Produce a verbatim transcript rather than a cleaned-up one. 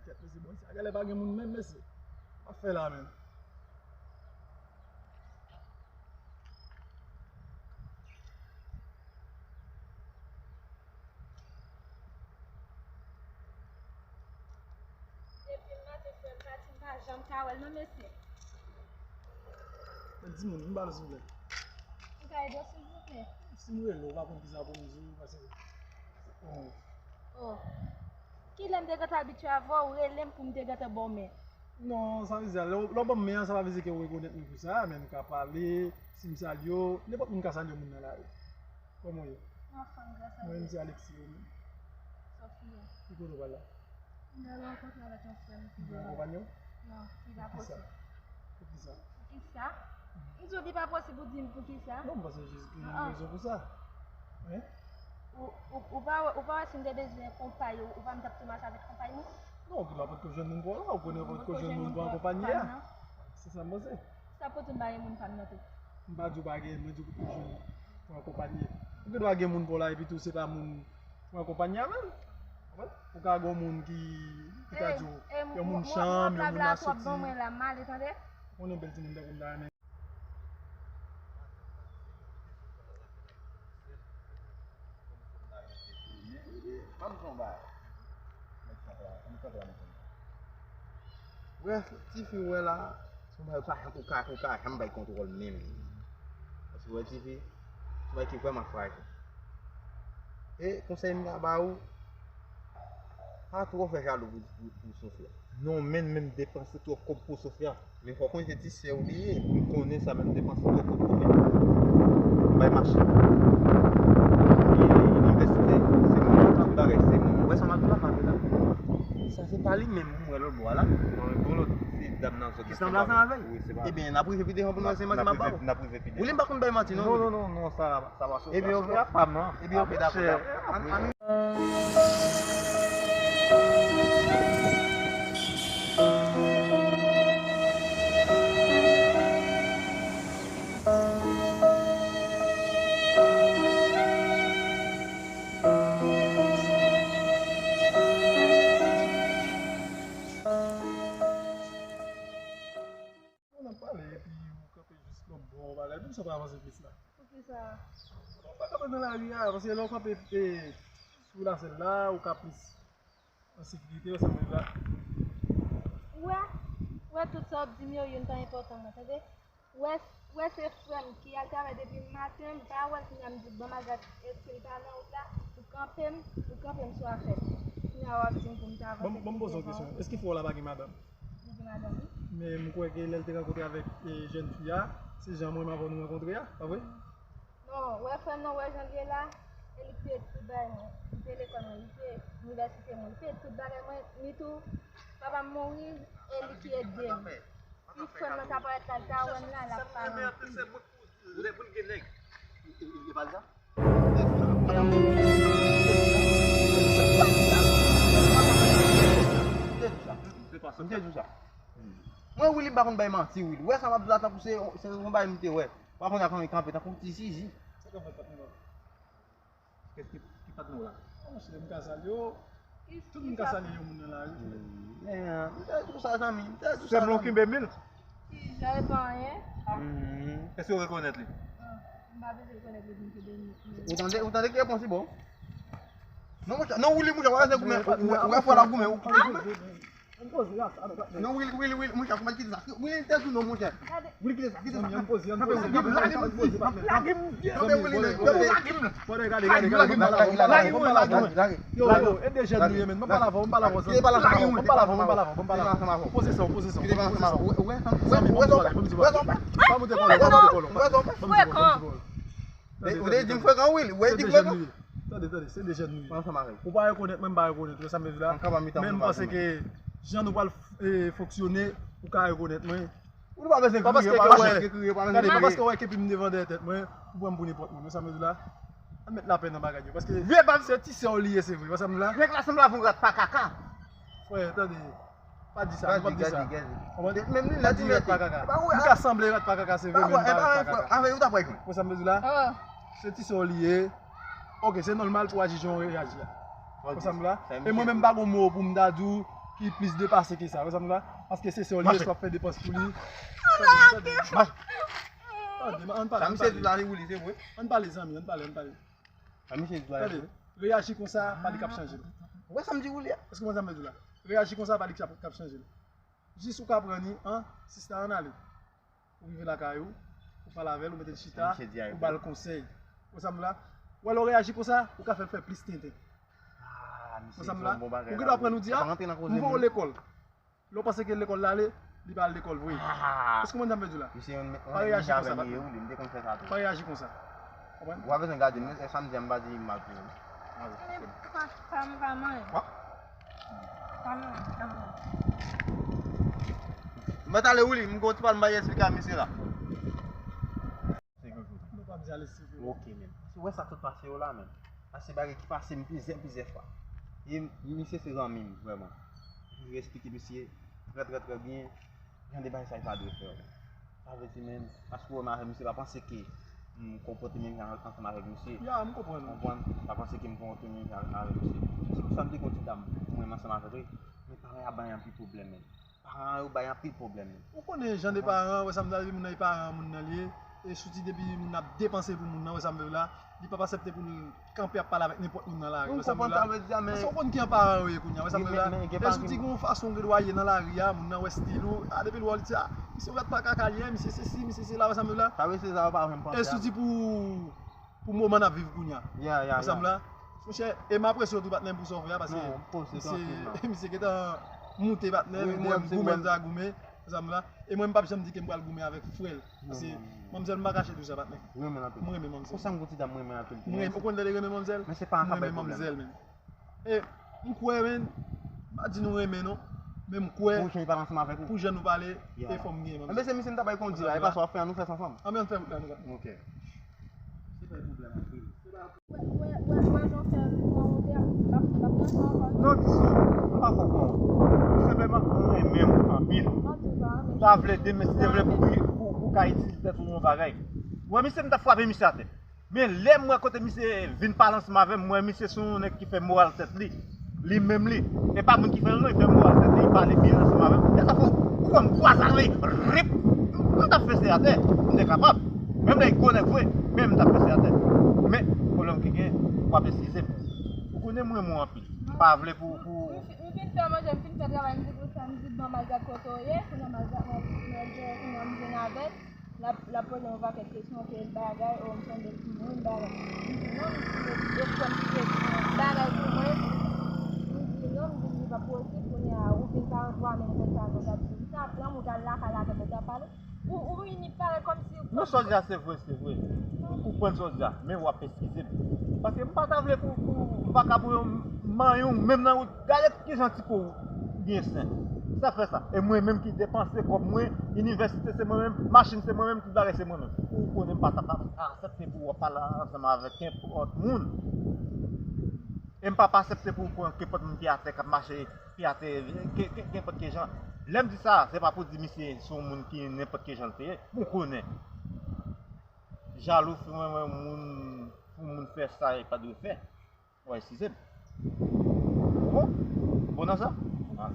Kèt, mesye, bon, sa genlè pa gen moun menm, mesye. Sa fè la menm. Depi maten frè m pati, m pa janm ka wè l non, mesye. Men timoun, m ba l silvouplè. M ka ede w silvouplè? Si m rele w, ou pa konn kisa pou m di w, paske, bon. Oh. Kilè m te gentan abitye avè w, ou rele m pou m te gentan ba w men? Non, sa vle di, lè w, lè w ban m men an, sa pa vle di ke w rekonèt mwen pou sa, men nou ka pale, si m salye w, nenpòt moun ka salye yon moun nan lari. Kòman w ye? Anfòm, gras a Dye. Mwen menm se Alexis, ou menm? Sofia. Ki kote w pral la? M pral rankontre avèk yon frè m ki vle. Ou pral akonpaye w? Non, li pa posib. Poukisa? Poukisa? Poukisa? M di w li pa posib, ou di m poukisa? Non, m panse jis gen yon rezon pou sa. Hein? Ou, ou, ou pa, ou pa wè si m te bezwen konpay ou, ou pa m t ap tou mache avèk konpay mwen? Non, ou gen dwa potko jwenn moun pa w la, ou konnen potko jwenn moun pou akonpaye a. Se sa m panse. Sa pote m pa gen moun pa m nan tou. M pa di w pa gen, mwen di w potko jwenn pou akonpaye. Ou gen dwa gen moun pa w la epi tou se pa moun pou akonpaye a menm. Ou ka gen yon moun ki, ki ka di w, yon moun chanm, yon moun asoti. Ou konnen bèl timoun tankou m ta renmen. Brèf, tifi w wè la, se yon bagay ou pa, ou ka, ou ka janm bay kontwòl menm. Paske w wè tifi, se yon bagay ki vrèman frajil. E konsèy m ka ba ou, pa twò fè jalou pou, pou, pou Sofia. Non, men, men depanse twòp kòb pou Sofia. Men fò w konnen se ti sè w li ye. M konnen sa, men m depanse twòp kòb pou li. M bay mache. Li inivèsite, se mwen, tout bagay se mwen. Ou wè sa m ap di la, pa vre la? Sa se pa li menm, m wè lòt bò a la. Non, men bon lòt, se dam nan zòn. Ki sanble ansanm avè l? Wi, se pa. Ebyen, n ap rive pi devan pou nou wè se manti m ap ba w. N ap rive pi devan. Ou li m pa konn bay manti, non. Non, non, non, non, sa, sa va sot. Ebyen, ok, pa m, non. Ebyen, ok, dakò, dakò. An, an, N ap pale, epi ou kanpe jis lòt bò, bagay, poukisa w pa avanse plis la? Poukisa? Ou pa kanpe nan lari a, paske lè w kanpe, e, sou lasèn la, ou ka plis an sekirite, ou sanble la. Ou wè, ou wè tout sa w ap di m yo, youn pa enpòtan mwen, tande? Ou wè, ou wè se frè m ki al travay depi maten, m pa wè l, kounye a m di, bon, m al gad èske l pa nan wout la, ou kanpe m, ou kanpe m sou afè m. Kounye a w ap di m pou m ta avanse. Ban m, ban m poze w yon kesyon. Èske frè w la pa gen madanm? Li gen madanm, wi. Men m kwè ke lè l te rankontre avèk, e, jèn fi a, se jan mwen menm avè w nou rankontre a, pa vre? Non, ou wè frè m nan, ou wè jan l ye la, e li ki peye tout bagay mwen. Li peye lekòl mwen, li peye inivèsite mwen, li peye tout bagay mwen, ni tou, papa m mouri, e li ki ede m. Si frè m nan ta parèt la, l ta wè m la, l ap pa rann. M te di w sa. Mwen, Willy, m pa konn bay manti, Willy. Ou wè sa m ap di w la, tankou se, se yon bagay m te wè. Ou pa konn ak yon kanpe, tankou ti zizi. Sa k ap fèt, patnè? Kès ki, ki patnè w la? Monchè, m ka salye w. Tout moun ka salye yon moun nan lari. Men, m te di w sa, zanmi. M te di w sa, zanmi. Sèm lon kenbe mil. Ki jan e pa anyen? Èske w rekonèt li? M pa bezwen rekonèt li pou m kenbe mil. Ou tande, ou tande ki repons li ba w? Non, monchè, non, Willy, monchè, w wè se goumen, w wè fò la goumen, ou. Non, Willy, Willy, Willy, monchè, fò pa kite sa. Willy, te di non, monchè. Willy, kite sa, kite sa. Kanpe, Willy, lage m. Kanpe, Willy, lage m. Kanpe, Willy, lage m. Gade, gade, gade, gade. Lage m, lage m. Yo, yo, e de jèn nou ye, men. Ban m pale avè w, ban m pale avè w, zanmi. Ban m pale avè w, ban m pale avè w, ban m pale avè w. Poze sa, poze sa. Kite pa ansanm avè w. Wè, wè, wè, wè, wè, wè, wè, pa moute kòlè, pa moute kòlè. Frekan. Ou te di m frekan, Willy. Ou te di m frekan. Tande, tande, se de jèn nou ye. Mwen ansanm avè w. Ou pa rekonèt mwen, m pa rekonèt ou, sa m vle di la. Men m panse ke jan nou pral, e, fonksyone, ou ka rekonèt mwen. Ou pa bezwen kriye, pa bezwen kriye, pa bezwen kriye. Gade, pa paske w wè kepi m devan dèyè tèt mwen, ou pran m pou nenpòt moun, men sa m vle di la. Ann met lapè nan bagay yo, paske se ti sè w li ye, se vre, men sa m vle di la. Nèg la sanble avè yon rat pa kaka. Frè, tande. Pa di sa, nou p ap di sa. Konprann? Menm li, li di rat pa kaka. Nou ka sanble rat pa kaka, se vre, men nou pa rat pa kaka. Avè yo ta pral jwenn. Konn sa m vle di w la? Se ti sè w li ye. Oke, se nòmal pou w aji jan w reyaji a. Konn sa m vle di w la? E mwen menm, m pa gon mo pou m ta di w li plis depase ke sa. Wè sa m la? Paske se sè w li ye, s w ap fè depans pou li. Tande, tande. Mache. Tande, ann pale, ann pale. Sa misye di la, li wouli, se vre. Ann pale, zanmi, ann pale, ann pale. Sa misye di la, li vre. Reyaji konsa, pa li k ap chanje l. Wè sa m di wouli a? Èske w konprann sa m vle di w la? Reyaji konsa, pa li k ap, k ap chanje l. Jis ou ka pran li, an, sista, ann ale. Ou rive lakay ou, ou pale avè l, ou mete l chita, ou ba l konsèy. Wè sa m la? Ou wè lè w reyaji konsa, ou ka fè l fè plis tenten. Wè sa m la? Ou gen dwa pran nou di, a, m voye w lekòl. Lè w panse ke lekòl la ale, li pa al lekòl vre. Èske w konprann sa m vle di w la? Pa reyaji konsa, patnè. Pa reyaji konsa. Konprann? Ou pa bezwen gade m, e sa m di a, m pa di mal pou ou. Pa, pa, pa manyen. Pa manyen, pa manyen. M mèt ale wi, m gon ti pale m bay eksplike a misye la. Se yon jou. Nou pa bezwen ale eksplike. Ok, men. Si w wè sa k sot pase yo la, men. Sa se bagay ki pase m plizyè, plizyè fwa. E misye se zanmi m, vrèman. M toujou eksplike misye trè, trè, trè byen. Jan de bagay sa yo pa dwe fè yo. Sa vle di, men, paske w wè m avè misye, pa panse ke m konpòte menm jan ansanm avèk misye. Ya, m konprann. Konprann? Pa panse ke m konpòte menm jan avèk misye. Se pou sa m te gon ti dam, mwen menm ansanm avè l, men paran yo ap bay anpil pwoblèm, men. Paran yo bay anpil pwoblèm, men. Ou konnen jan de paran, wè sa m ta di, moun nan e paran moun nan li ye. E sou ti depi moun nan ap depanse pou moun nan, wè sa m vle la, li p ap aksepte pou l kanpe ap pale avèk nenpòt moun nan lari, wè sa m vle la. Paske w konn kijan paran yo ye kounye a, wè sa m vle la. E sou ti gon fason w gen dwa ye nan lari a, moun nan wè stil ou, a, depi l wè w, li di, a, misye w gad pa kaka l ye, misye sesi, misye sela, wè sa m vle la. E sou ti pou, pou moman n ap viv kounye a. Wè sa m vle la. Monchè, e m apresye w tou, patnè, pou sa w fè a, paske misye, misye gentan moute, patnè, epi mwen, m goumen, m ta goumen, wè sa m vle la. E mwen, m p ap janm di ke m pral goumen avèk frè l. Paske manmzèl, m pa kache di w sa, patnè. M renmen l anpil. M renmen manmzèl. Konsa m gon ti dam, m renmen anpil. M renmen, ou konn lè li renmen manmzèl? Men se pa an ka bay pwoblèm. M renmen manmzèl, men. E m kwè, men, m pa di nou renmen, non. Men m kwè, pou jan nou pale, e fò m genyen manmzèl. Enben, se misye m ta bay kondi la, e pa sa w ap fè an, nou fè sa ansanm. Anben, ann fè wout la, nou. Ok. Se pa pwoblèm anpil. Wè, wè, wè, wè, jan w fè pran wote a, m ap, m ap pran sa ankò. Non, Tisou, m pa fè w pran wote. Tou senpleman, mwen renmen w anpil. M ta vle demen, si te vle pou, pou, pou ka itilize tèt ou yon bagay. Wè, misye, m t ap frape misye atè. Men lè m wè kote misye vin pale ansanm avè m, m wè misye se yon nèg ki fè moral tèt li. Li menm li. E pa moun ki fè l non, li fè moral tèt li, li pale byen ansanm avè m. E sa fè w wè m kwaze al li, rip! M t ap fese atè, m te kapab. Menm lè l gwo nèg vre, men m t ap fese atè. Men, pwoblèm ki gen, w ap eskize m. Ou konnen m renmen w anpil. M pa vle pou, pou... M fin, m fin fè manje, m fin fè travay, m di pou sa, m di, "Bon, Malzak, kote w ye?" Kounye a Malzak, Malzak, kounye a m vin avè l. L ap, l ap poze m yon pakèt kesyon, ke bagay, o, m sanble l timoun, bagay. M di non, m di, yo, yo fè m kite bagay pou mwen. M di non, m di li pa posib, kounye a, ou vin pa rantre, w amenn nèg sa, nèg la di m sa, pran m, ou t al lakay la, avèk nèg la pale. Ou, ou vini pale kòmsi... Non, sa w di a, se vre, se vre. M konprann sa w di a, men w ap eskize m. Paske m pa ta vle pou, pou vakabon yo manyen w menm nan wout. Gade kijan ti po w byen sen. Sa fè sa. E mwen menm ki depanse kòb mwen, inivèsite se mwen menm, machin se mwen menm, tout bagay se mwen menm. Ou konnen m pa t ap aksepte pou w ap pale ansanm avèk kenpòt moun. E m p ap aksepte pou w pran kenpòt moun ki atè, k ap mache, ki atè, ke, ke, kenpòt ki jan. Lè m di sa, se pa pou di misye se yon moun ki nenpòt ki jan l te ye. Bon, konnen. Jalou fè mwen wè moun, pou moun fè sa e pa dwe fè. Ou eskize m. Bon? Bon nan sa? Ah.